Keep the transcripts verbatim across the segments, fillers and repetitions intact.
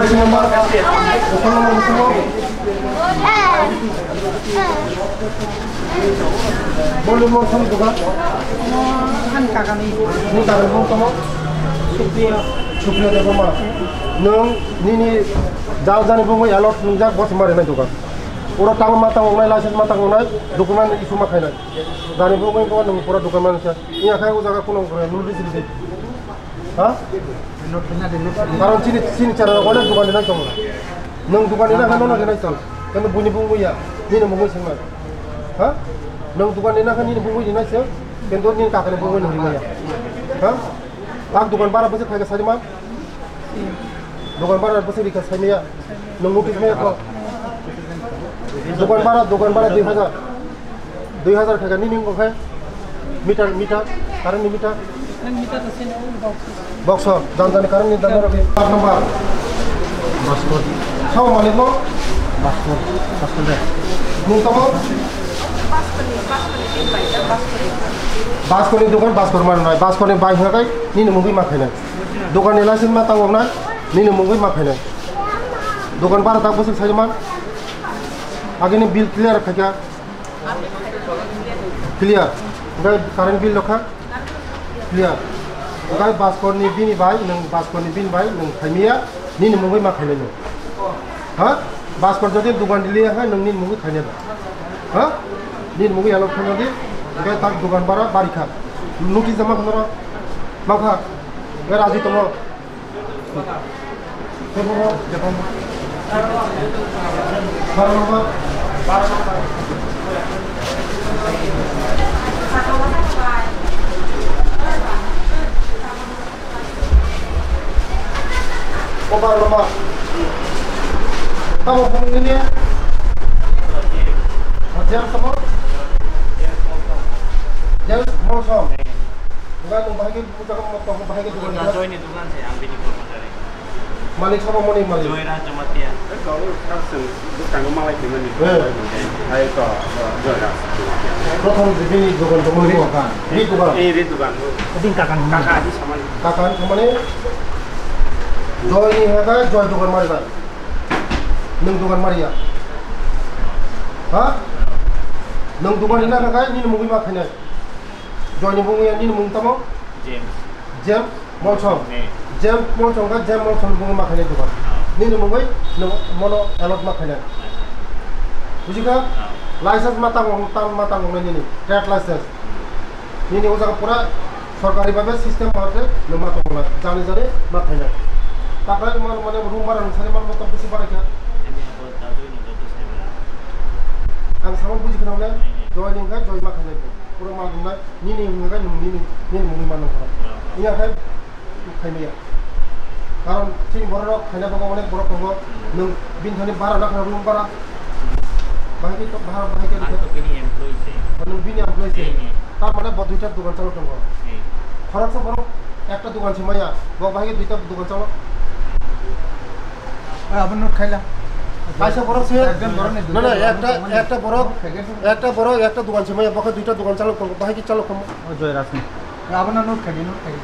Number, phone number, phone number. Bolu mo phone dukan. Han kakani. Ni kakani phone tamo? Supriya. Supriya Debbarma. Nwng nini jal jani bumui allot nungjak bos mari nai dukan. Oro tamo ma tango nai, license ma tango nai, document issue ma khainai. Jani bumui bo nwng pura document sa. Iya khai o jaga kuno notice risi. Ha? Karon chini, chini chara onek dukan ni nai tongo. Nwng dukan ni nai nono rinai tong. Kendo buini bumui ya. Nini bumui sengma. Ha? Nwng dukan ni nai nini bumui rinai se. Kendo nini kakani bumui nwng rinai ya. Ha? Tak dukan bara bwswk khaika saima. Dukan bara bwswk rika saima ya. Nwng notice maya ko. Dukan bara, dukan bara dui hajar. Dui hajar khaika nini wngkha. Meter, meter, current ni meter. Current meter to sini, oh, box. Box, jan jani current ni dan rok. Part number. Baskor. Sao malik mo? Baskor, Baskor de. Nwng tamo? Baskor ni, Baskor ni tin bai, Baskor ni. Baskor ni dukan, Baskor mano nai. Baskor ni bai hwnga kai, nini mungwi ma khainai. Dukan ni license ma tango nai, nini mungwi ma khainai. Dukan bara tak bwswk sai man. Agini bill clear khaikha. Clear. Oke, current bill lokha. Clear. Oke, Baskor ni bini bai, nwng Baskor ni bini bai, nwng khaimiya, nini mungwi ma khainai nwng. Ha? Baskor jodi dukan dili ha, nwng nini mungwi khainai da. Ha? Nini mungwi alok khainai di. Oke, tak dukan bara barikha. Notice jama khonoro. Makha. Oke, raji tongo. Kobar lama. Tamo bung ini. James tamo? James Molsom. Enggak, nung bahagi buka kamu mau bahagi juga. Joy ni dukan sih, ambil di Malik sabo moni malik. Joy Raj Jamatia. Eh, kau kan sen, bukan mau malik di mana? Eh. Ayo kau, Joy Raj Jamatia. Prothom di bini dukan to moni bukan. Di dukan. Eh, di dukan. Di kakan. Kakan di sama ni. Kakan sama ni. Joy ni haga, Joy dukan mari ba. Nung dukan mari ya. Ha? Nung dukan ni na kakai, ni mungwi ma khainai. Joy ni bungwi ya, ni mung tamo? James. James Molsom. Eh. James Molsom ka James Molsom bungwi ma khainai dukan. Ah. Nini mungwi nwng mono allot ma khainai. Acha. Bujikha? Ah. License ma tangwng, tang ma tangwng nai nini. Trade license. Hmm. Nini o jaga pura sorkari bhabe system ma se nwng ma tongwng nai. Jani jani ma khainai. Taklai ma mane room bara nwng sani ma moto bisi bara kha. Ani abo ta joi ni joto sai ba. Ang sama bujikha nang nai. Hmm. Joy ni wngkha, joy ma khainai. Pura ma nungnai, nini wngkha nung nini, nini mungwi mano khorok. Iya khai, khai maya. Karon chini borok rok khaina bagwi onek borok tongo. Nung bini thani bara na khorok nung bara. Bahai khe to, bara bahai khe. Ang to bini employee se. Nung bini employee se. Eh, eh. Tar mane bo duita dukan chalo tongo. Eh. Khoroksa borok ekta dukan se maya. Bo bahai khe duita dukan chalo. Abo note khaila. Kaisa borok se. Ekjon borok ni na, na, duita ekta, dukan. Ekta borok, ekta borok, ekta dukan se maya, bokhe duita dukan chalok tongo, bahai ki chalok tongo. O Joy Raj ni. Abo no note khaidi, note khaidi.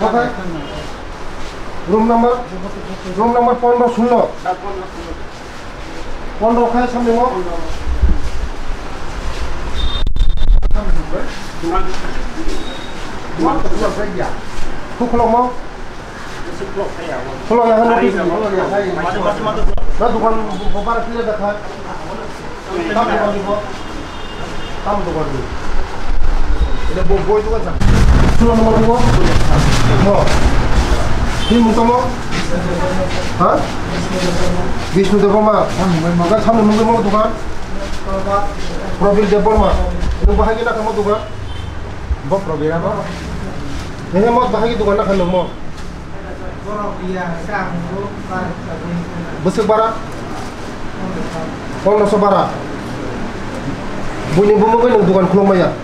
Bokhe. Room number, room number pondro shunno. Pondro khai samne mo. Khuklok mo. Khulok ya, khulok ya. Na dukan bo bara clear da kha. Tam dukan ni bo. Tam dukan ni. Ini bo boy dukan sa. Sulam mo bo. Mo. Ni mung tamo? Ha? Vishnu Debbarma. Maka samne mung mo dukan. Probir Debbarma. Nung bahai na kamo dukan. Bo Probir abo. Ini mo bahai dukan na kamo mo. Bwswk bara? Pondroso bara. Buini bumungwi nwng dukan khulokmaya.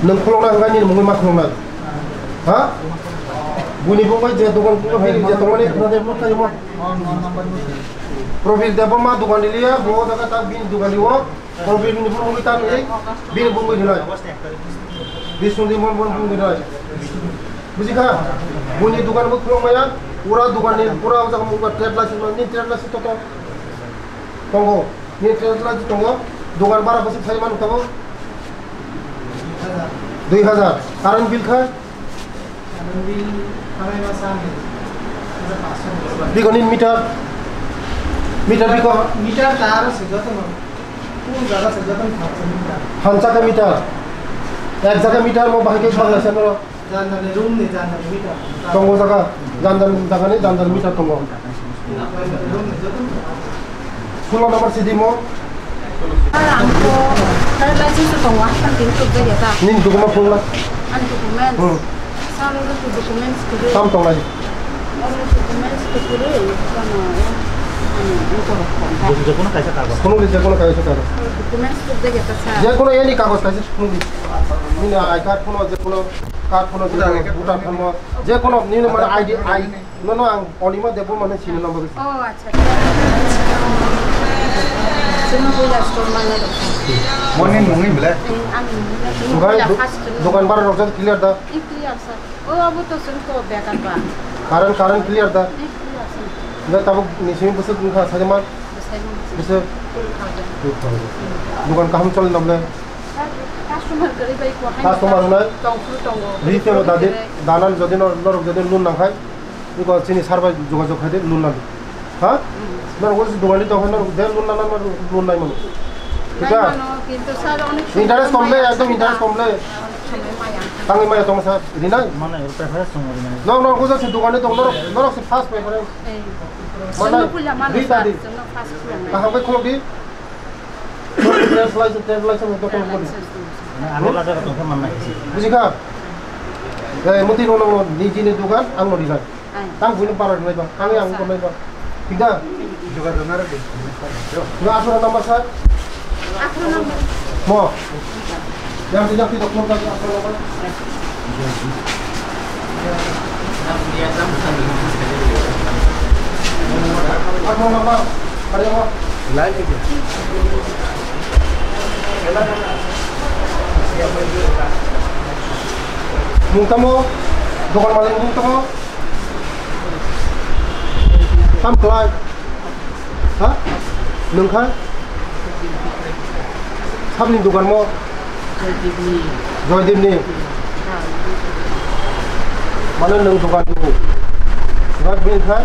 Nwng khulokna hwnba nini mungwi ma khuloknai? Ha? Buini bumungwi je dukan khuloknai, je tongmani khwnade, nukha yemo. Probir Debbarma dukan diliya, bo daga tak bini dukan diwo. Probir ni bumungwi tang ni, bini bumungwi dinai. Bisnu ni mon bon bumungwi dinai. Bujikha? Buini dukan bo khulokmaya. Pura dukan ni, pura o jaga mungkha trade license ni, trade license to to. Tongo. Ni trade license tongo. Dukan bara bwswk sai manu tongo. Dui hajar. Current bill kha? Current bill khamai ma sa ni. Biko ni meter. Meter biko. Meter ta aro se joto no. Kung jaga se joto no khamsa meter. Khamsa khe meter. Ek jaga meter mo bahai khe bangla se no. Jandani room ni jandani meter. Tongo jaga, jandani jaga ni jandani meter tongo. Room ni joto. Sullo number sidi mo. Ang ko driver license tongo, ang tin tuk jaga ta. Nini document phunukla. Ang document. Hmm. Salo ro documents kiri. Tam tonglai. Oro documents kiri, kono, ano, ito ro. Jekono kaisa kagoj. Phunukdi jekono kaisa kagoj. Documents tuk jaga ta sa. Jekono any kagoj kaisa phunukdi. Nini I card phunuk, jekono card phunuk, jekono voter phunuk. Jekono nini mane I D, I, no, no, ang Onima Debbarma hinwi sini number. Oh, acha. Chwng puila store mano rok. Moni mungwi bwle? Ang mungwi Okai puila du-, first. Dukan bara rok jat clear da? Eh, clear, sir. Oh, abo to chwng to bekar ba. Current, current clear da? Eh, clear, sir. Nda tabuk ni simi bwswk wngkha sajama? Bwsai mung. Bwswk? Two thousand. Two thousand. Dukan kaham choli na bwle? Sir, customer kwrwi bai ko hai. Customer wngnai? Tongphuru tongo. Retail o dadi, danan jodi nor-, norok jodi loan nangkhai, iko chini sir bai jogajog khai de loan nadi. Ha? Hmm. Norok oro dogani tongkha norok de loan nana norok loan nai mano. Nai mano, kintu sir onek somoy interest kom le, ekdom interest kom le. Onek somoy maya. Tangwi maya tong sir, rinai? Mano, ero preference tong rinai. Norok, norok ujak se dogani tong, norok, norok se first preference. Eh. Mano, chwngno puila mano ri sir, tadi. Chwngno first puila. Kaham khe khulok di. Trade license, trade license, joto kori. Mane, aro bazar o tongkha manna hai se. Bujikha? Eh, muti no, no, no, nijini dukan, ang no rijak. Ai. Tang buino para rinai ba, ang yang ko nai ba. Thik da? Dukan rok naro di. Yo, asura number sir? Asura number. Mo. Yang tidak, tidak, tidak, asura number. Asura number. Ada apa? Mung tamo, dokan malik mung tamo. Tam klai. Ha? Nung kha? Sabni dokan mo? Joydipni. Joydipni. Mane nwng dogan dugu. Rat bini thai.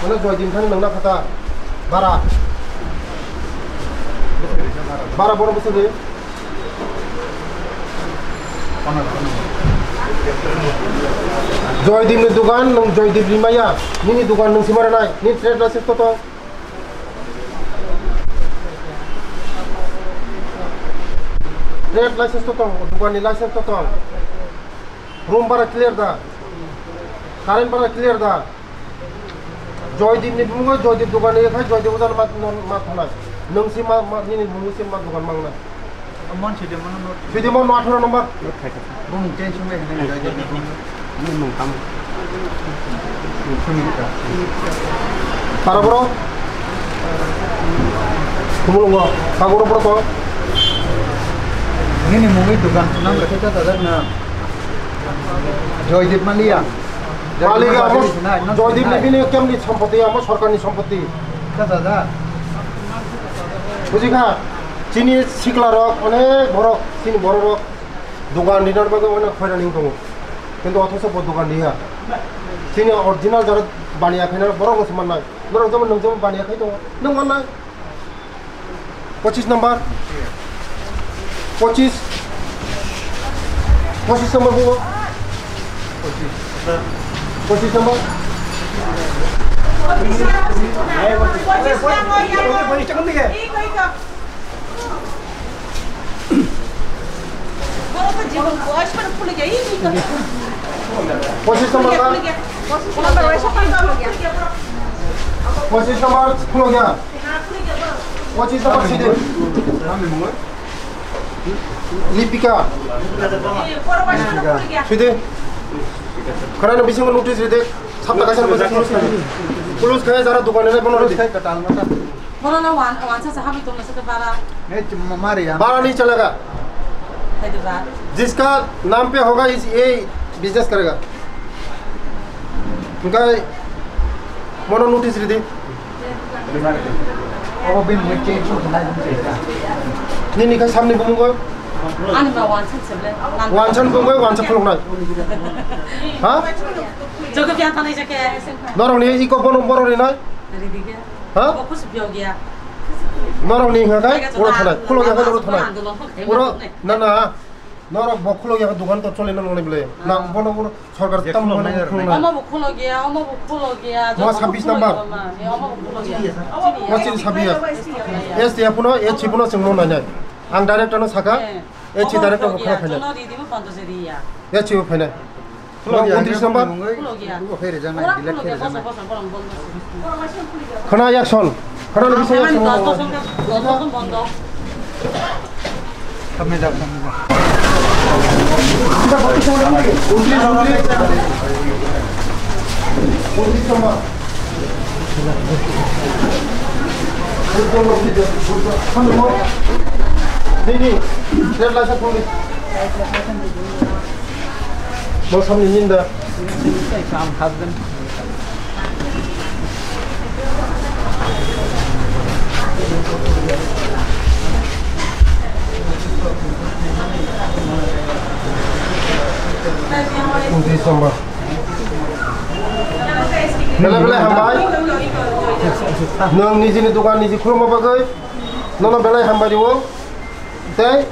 Mane Joydip thani nwngna khata. Bara. Bara boro bwswk ri. Joydip ni dogan nwng Joydip rimaya. Nini dogan nwng sima ranai. Nini trade license to tong. Trade license to tong, dogan ni license to tong. Room bara clear da? Current bara clear da? Joydip ni bumo, Joydip dogan ni khai, Joydip ojan ma, ma thanai. Nwng si ma, ma, nini bumo si ma dogan mangnai. Mon sidi mano not. Sidi mon no atharo number. Not khai kha. Bumung change wngwi hwnwi Joydip ni bumung. Bumung tam. Para bro. Kumulungo. Kagoro bro to. Nini mungwi dukan sunam khe ta ta na. Joydip Malia. Malia amo Joydip ni bini kemni sompoti amo sorkar ni sompoti. Kha da da. Buji kha, chini sikla rok, onek borok, chini borok rok, dogan rinar bagwi onek khoirani wng tongo. Kintu othoso bo dogan riya. Chini original jara baniya khaina borok no se mannai. Norok jemon nwng jemon baniya khai tongo, nwng mannai. Pochis number. Pochis. Pochis number bo. Pochis number. Pochis number ba? Pochis number, khulo gya. Pochis number sidi. Lipika. Sidi. Khorang ni bisingo notice ridi. Sapta kaisa no police kaya. Police kaya jara dokan ni bono ridi. Bono na wan, wan sa sa habi tong na sa bara. Bara nahi chalega. Jiska naam pe hoga is ye Business karega. Hingkai mono notice ridi. Obo bini mui change wngkha nai bini change. Nini khai samni bumung koi? Ani ma wansan seble. Wansan bumung koi, wansan khulok nai. Ha? Jogo biang tanai jake. Norok ni iko bono borok ni nai? Ridi ke. Ha? Obo kusu biog ya. Norok ni hingka kai, oro thanai. Khulok ya kai, oro thanai. Oro, na, na. Norok bo khulok ya dukan to chole nang nang bele. Na bono bono sorkar tam bono khulok nai. Omo bo khulok ya, omo bo khulok ya. Mo sabis number. Omo bo khulok ya. Mo sin sabia. S T F no, H C no sing no nai nai. Ang director no saka. H C director ko khulok nai. Jono di di mo panto se di ya. H C bo phainai. Khulok ya, untris number. Khulok ya. Bo khe rijak nai, ora bilet khulok khe ya, rijak nai. Boso, boso, boso, boso. Khana action. Khana ni bising action. Dos, dos, dos, dos, dos, bondo. Samne jao, samne jao. Untris, untris. Untris number. Nini, red light sa phone. Bo samni ninda. Untris number. Belai belai hambai. Nwng nijini dogan niji khulumma bagwi nono belai hambai rio. Tei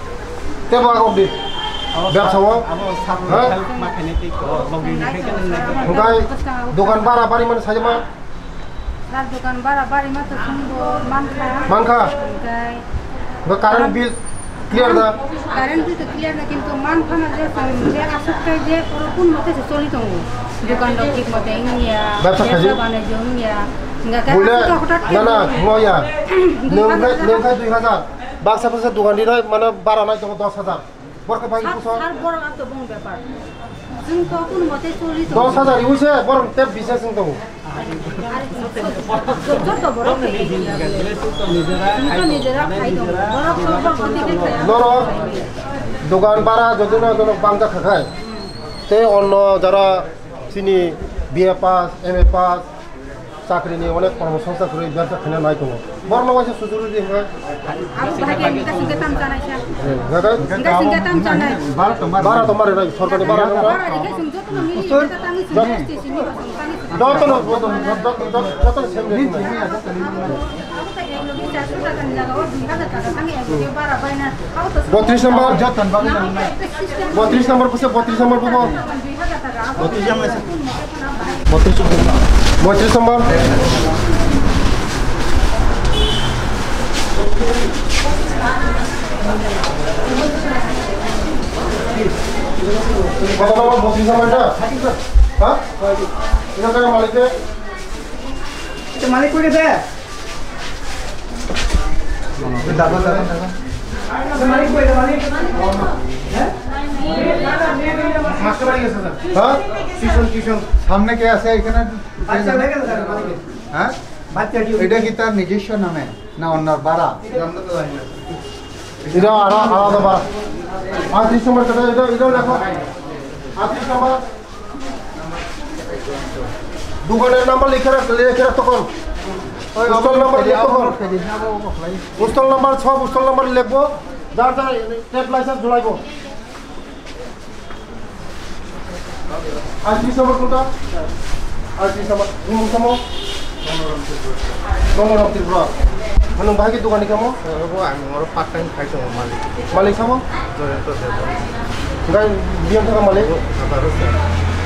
tebo agok di. Abo bebsa o. Abo sabo ha? Help ma khainai tei ko, logi ni khe khe nang nai. Hingkai dogan bara bari mani sajama. Sir, dogan bara bari ma to sumbo mankha. Mankha? Hingkai. Ba current bill clear da? Current bill to clear da, kintu mankha na je sum je asuk kai je oro kun mote se choli tongo. Dogan rok thik mote wngya. Bebsa khaji? Bebsa banai je wngya. Hingkai bule, asuk hotat na, na, ngoya. Nwng khai, nwng khai dui hazar. Baksa baksa dogan rinai mane bara nai tongo dos hajar. Borok khe bai sir, puso. Sir, borok ang to bong bepar. Jwng to kun mote choli tongo. Dos hajar iwi se borok tep bisas wng tongo. Are, joto borok khe area. Jwng to nijera khai tongo. Borok to borok khe khai. Norok dogan bara jodi no jono bangja khakhai. Tei onno jara chini B A pass, M A pass, chakri ni onek kormo songsa kwrwi bebsa khaina nai tongo. Borok no waisa sujuru di hwnka. Abo bahai khe hingka singka tam chanai sa. Eh, hingka? Hingka singka tam chanai. Bara tong, bara tong. Bara tong, bara tong, sorkar ni bara tong. Bara rikhe sung joto no mili hingka tangwi sung S T C ni ba sung tangwi sung. Joto no, joto no, joto no, joto no same rate. Abo to ek loge charso taka ni jaga o dui hajar taka tangwi ek loge bara baina. Abo to botris number. Joto no bagwi nang nai. Botris number bwse, botris number bwbo. Botris number. Botris number. Kota number botris number eta? Ha? Eta kaya malik de? Eta malik koi de? হ্যাঁ? Tuition, tuition. সামনে কে আছে এখানে? বাচ্চা হয়ে গেল স্যার, মালিকের। হ্যাঁ? বাচ্চা কি? এটা কি তার নিজস্ব নামে না অন্যর ভাড়া? এটা আলা-, আলাদা ভাড়া। আটত্রিশ নম্বর কথা, এটা, এটাও লেখো। আটত্রিশ নম্বর। দোকানের নাম্বার লিখে রাখ, লিখে রাখ তখন। ওই স্টল নাম্বার লিখ তখন। স্টল নাম্বার সব, স্টল নাম্বার লিখবো। যার যার ট্রেড লাইসেন্স ঝুলাইবো। আটত্রিশ নম্বর কোনটা? আটত্রিশ নম্বর। তুমি মুখে Donoram Tripura. Ano bahai ke dogani kamo? Oro ang oro part time khai tongo malik. Malik samo? Joyanta Debbarma. Gai biyang thaka malik? Bo Phataro se.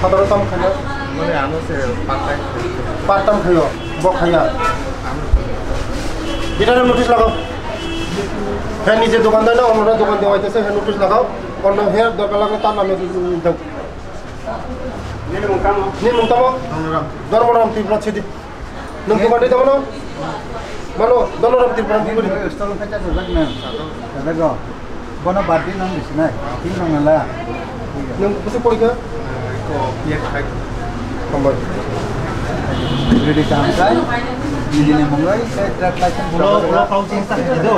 Phataro tam khanya? Mane ano se part time khai tongo. Part time khayo, bo khaya. Ano se. Itare notice lagao. He nije dogan dai na, onora dogan dewa ite se he notice lagao. Onno he dorkar lagle tar name dao. Nini mung tamo? Nini mung tamo? Dharmaram. Dharmaram Tripura sidi. Nung dogan di tamo no? Mano, Dharmaram Tripura di budi. Stol khacha sajak na. Sajak go. Bono bad di nang di sinai. Tin nang la. Nung kusi porikha? Ko piyak khai. Hambai. Ready kam kai. Nini mung lai, se trade license. Ulo, ulo kau ching sa do.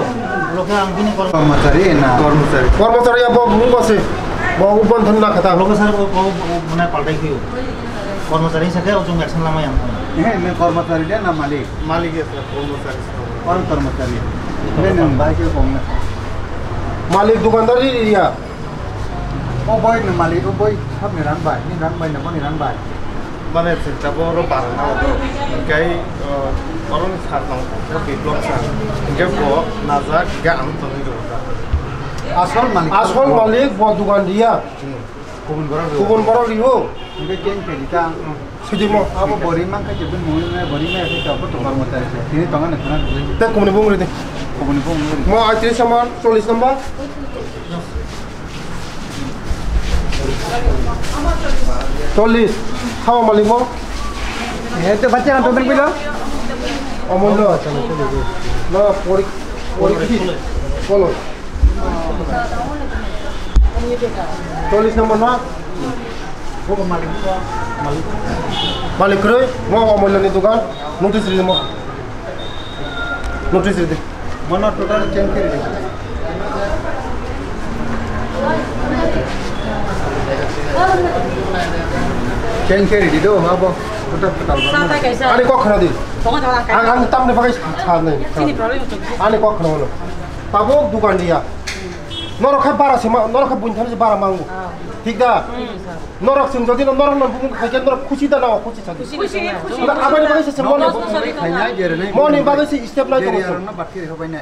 Ulo khe ang bini kor- Kormachari na? Kormachari. Kormachari abo mung bose. Bo ubon thon na khata. Logo sir, bo, bo, bo, mane paltai khiyo. Kormochari sakhe o chung action lama yang. Eh, ne kormochari de na malik? Malik ya sir, kormochari sir. Koron kormochari. Ne nang bai ke kong na. Malik dukandar ri ri ya. O boy ne malik, o boy sab ni rang bai, ni rang bai, ne bo ni rang bai. Mane sengta bo oro barang na odo. Hinkhe, uh, oro ni sar nang, bo biplop sar. Hinkhe bo najak, hinkhe ang tongwi rw ta. Asol malik. Asol malik bo dugan riya. Hmm. Kubun borok riyo. Kubun borok riyo. Hinkhe keng khe rita. Sujimo. Abo bori man khe jebin mui me bori me khe abo to kormochari se. Tini tonga ne khana. Te kubuni bung ri de. Kubuni bung ri. Mo aitris number, chollis number. Chollis. Hawa malik mo. Eh, to baccha kan to ben bilo. Omullo, acha, na, chollis. Na, pori-, porikshit. Polo. Chollis number na. Malik kwrwi, mo Omullo ni dugan. Notice ri mo. Notice ri de. Mono total change khe ridi. Change khe ridi do, abo total total. Sa tai kaisa. Ani kok khna di. Tongo jala kai. Ang, ang tamni bagwi sa, sa nai. Chini problem tu. Ani kok khna wano. Tabuk dugan dia. Norok khai bara se ma, norok khai buini thani se bara mangu. Ah. Thik da? Hmm. Norok chwng jodi no norok no bumung khai khe norok khusi da na okhusi sa. Khusi, khusi, khusi. Abani bagwi se moni. Moni bagwi se step nai tongo.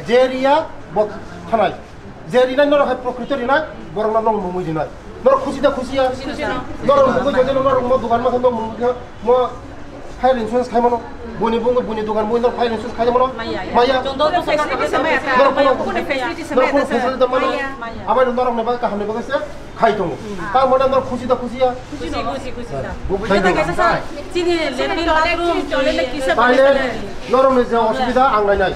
Jeria bo khanai. Je rinai norok hai prokrito rinai, borok no nong mungwi rinai. Norok khusi da khusi ya? Khusi da. Norok mungwi jodi no norok mo dugan ma khe nong mungwi khe mo fire insurance khai mano. Buini bungo buini dugan mungwi norok fire insurance khai mano. Maya, ya. Maya. Jondo to facility se maya ta. Norok kono facility se maya ta. Norok kono facility mano. Maya. Abai norok ni bagwi kaham ni bagwi se khai tongo. Hmm. Ta mane norok khusi da khusi ya? Khusi, khusi, khusi da. Bubu khai tongo. Chini latrine bathroom, toilet kisa. Toilet, norok ni je osubida ang nai nai.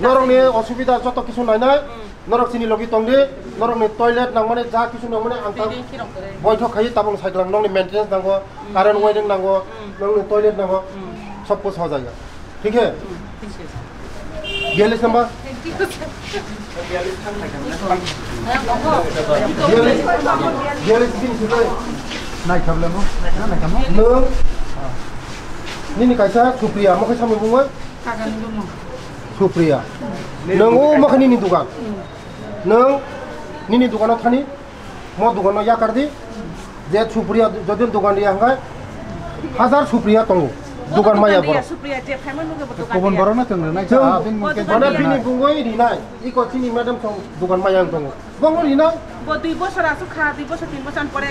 Norok ni osubida joto kisu nai nai. Hmm. Norok chini logi tongdi, norokni toilet nangmani, ja kisu nangmani ang tang boithok khai tabung cycle nokni maintenance nango, current wiring nango, nokni toilet nango, sab kuch ho jayega. Thik hai? Biyallis number? Biyallis, biyallis bini sijai. Nai khamle mo? Nai khamle? Nwng nini kaisa Supriya, mo khe samwi bumui? Supriya. Nwng o mo khe nini dugan. Nwng nini dogano thani, mo dogano yakar di, je Supriya jodi dogan riya hwnkhe hazar Supriya tongo, dogan maya borok. Supriya je phaima nugwi bo dogan riya. Kubun borokno chwng rwnai kha, abini mungkin mane bini bungwi rinai, iko chini madam song dogan maya wng tongo. Bongno rinai. Bo dui bosor aswk kha, dui bosor tin bosor pore.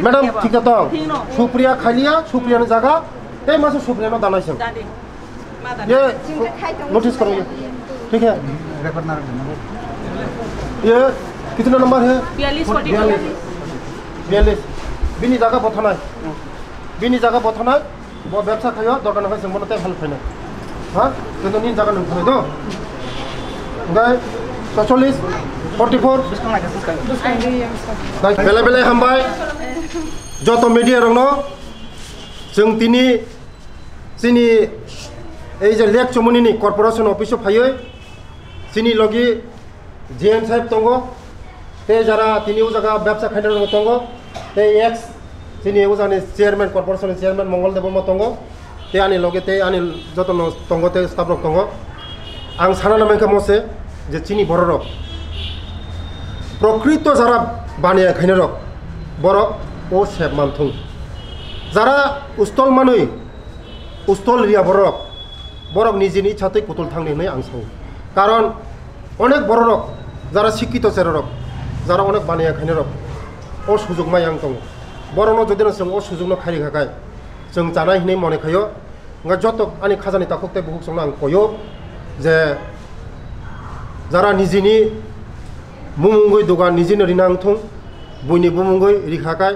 Madam, thik tong. Supriya khaliya, Supriya ni jaga, tei masa Supriya no danai song. Ye notice karo ye. Thik hai? Record na rwkha. Ye kitna number hai? Biyallis forty two. Biyallis. Biyallis. Bini jaga bothanai. Bini jaga bothanai. Bo bebsa khayo, dorkar nangkha chwng bono tei help khainai. Ha? Kintu nini jaga nwng thanai do. Ngai socholish, forty four. Belai belai hambai. Joto media rokno chwng tini Chini ei je Lake Chomoni ni corporation office o phaiwi chini logi G M saheb tongo, tei jara tini o jaga bebsa khainai rok tongo, tei ex chini o jaga ni chairman, corporation ni chairman Mongol Debbarma tongo, tei ani loge tei ani joto no tongo tei staff rok tongo. Ang sana nang kha mo se je chini borok rok prokrito jara baniya khainai rok borok o sep man thung. Jara ustol manwi ustol riya borok, borok nijini ichha twi kutul thangdi hwnwi ang sao. Karon onek bororok, jara sikkito cherorok, jara onek baniya khainarok, o sujukma yang tongo. Borokno jodi no chwng o sujukno khairi kha khai, chwng chanai hwnwi mone khaio. Wngkha joto ani khajani takhuk tei bukhuk chwngno ang koio je jara nijini mung wngwi dogan nijino rina wngthung, buini bumung wngwi rikha khai,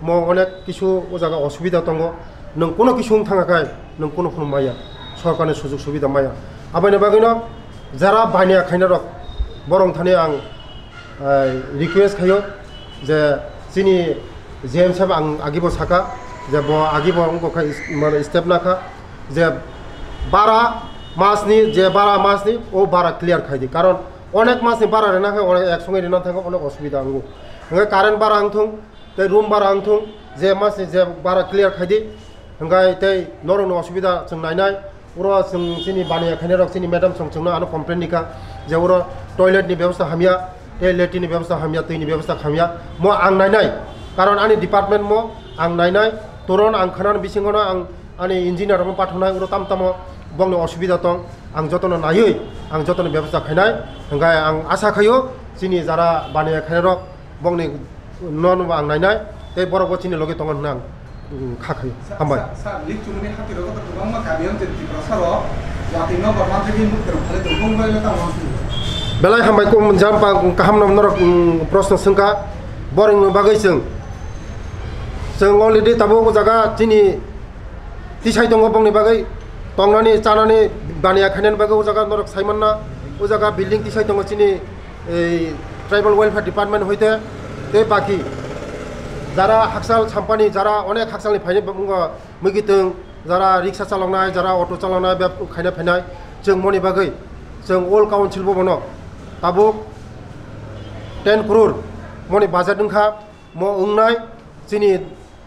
mo onek kisu o jaga osubida tongo, nwng kuno kisu wng thangkha khai nwng kuno phunu maya, sorkarni sujug subida maya. Aboni bagwino jara baniya khainarok borok thani ang, eh, request khaio je chini G M saheb ang agibo saka je bo agibo wngkha is-, mane step nakha je bara masni je bara masni o bara clear khaidi, karon onek masni bara rina khe onek ek songe rina thangkha onek osubida wngo. Hwnkhe current bara wngthung, tei room bara wngthung, je ma se je bara clear khai di. Hwnkhe tei norokni osubida chwng nainai. Oro chwng chini baniya khainai rok chini madam song chwngno ano complain ni kha je oro toilet ni bebosta hamya, tei latrine ni bebosta hamya, twi ni bebosta hamya. Mo ang nainai, karon ani department mo ang nainai. Turon ang khanani bisingo no ang ani engineer rokno pathonai, oro tam tamo bongni osubida tong, ang jotono naiwi ang jotono bebosta khainai. Hwnkhe ang asa khaio chini jara baniya khainai rok bongni nono bo ang nainai, tei borok bo chini logi tongo hwnwi ang, mm, kha khaio. Hambai. Sir, sir, lik chumani hati rogo to kwbangma kami amchai Tiprasa rok jati no gorman thagwi nuk kwrwng phale tong bong bai le tamo. Belai hambai kum jam pa kaham no norok, mm, proshno swngkha. Borokni bagwi chwng, chwng already tabuk o jaga chini tisai tongo bongni bagwi, tongnani, chanani, baniya khainani bagwi o jaga norok sai manna. O jaga building tisai tongo chini ei tribal welfare department hoite, tei baki jara hakchal sampani, jara onek hakchalni phaini bumung mwgitwng, jara riksa chaloknai, jara auto chaloknai, beb khaina phainai, chwng moni bagwi chwng all council bo bono tabuk ten crore moni budget wngkha. Mo wngnai chini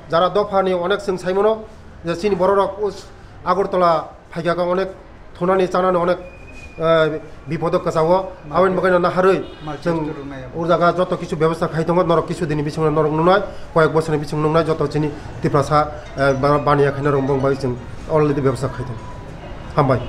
jara dophani onek chwng saimano je chini bororok us-, Agartala phaikha khe onek thunani chanani onek, eh, bipodo kwchao. Aboni bagwi no naharwi chwng o jaga joto kisu bebostha khai tongo, norok kisu dini bisingo norok nungnai, koyek bosorni bisingo nungnai joto chini Tiprasa, eh, ba-, baniya khaina rok bong bai chwng already bebostha khai tongo. Hambai.